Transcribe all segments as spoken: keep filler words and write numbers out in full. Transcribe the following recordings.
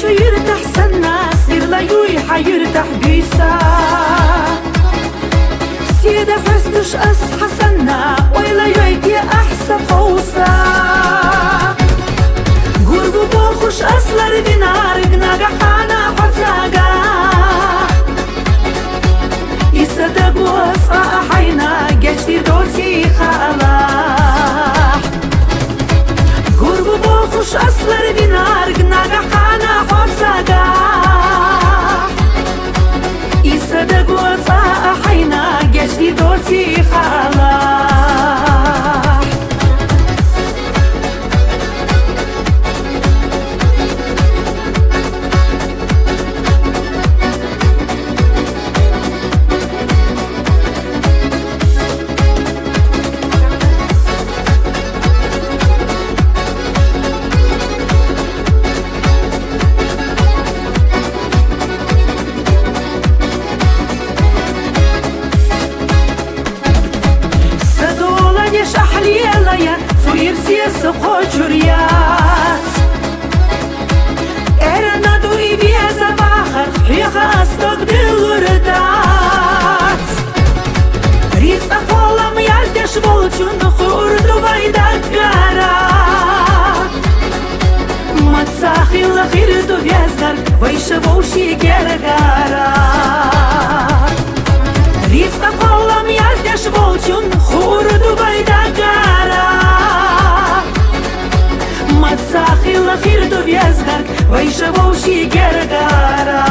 Цу юртахь санна, сирла юй хьан юртахь буьйса. Седа хьоьстуш ас хьан санна, ойла йой те ахь са тховса. Гур ву бохуш ас ларвинарг, нагахь кхана хьо цӀагахь. И са даго цкъа а хьайна, гечдийр доций хаалахь. Гур ву бохуш ас ларвинарг, нагахь кхана хьо цӀагахь. И са даго цкъа а хьайна, гечдийр доций хаалахь. Са дола деш ахь лелая, цу ирсе са кхочур яц. Эрна ду и веза бахарх, хьеха ас дог диллур дац. Рицкъа кхоллам яздеш волчун хуур ду вай даггара. Маца хилла хир ду вездарг вайша вовший гергара. Рицкъа кхоллам яздеш волчун хуур ду вай даггара. Маца хилла хир ду вездарг вайша вовший гергара.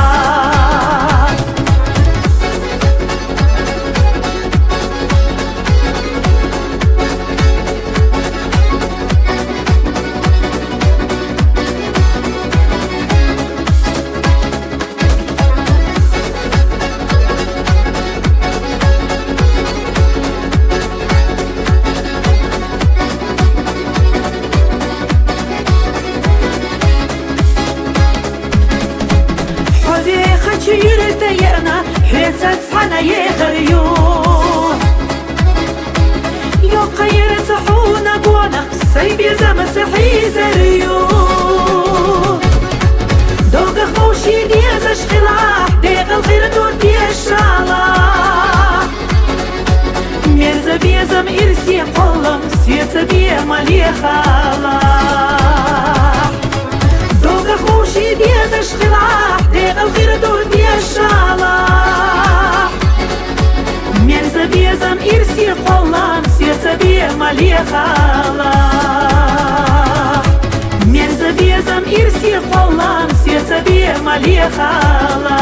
Хьо вехачу юьрта яна, хьоьца цхьана ехар ю. Йоккха яра ца хьуна гонах, сай безам ца хьийзар ю. Догах вовший дезаш хилахь, декъал хир ду дешала. Мерза безам ирсе кхоллам, соьца бе ма лехала. Догах вовший дезаш хилахь, декъал хир ду дешала. Мерза безам ирсе кхоллам, соьца бе ма лехала. Мерза безам ирсе кхоллам, соьца бе ма лехала.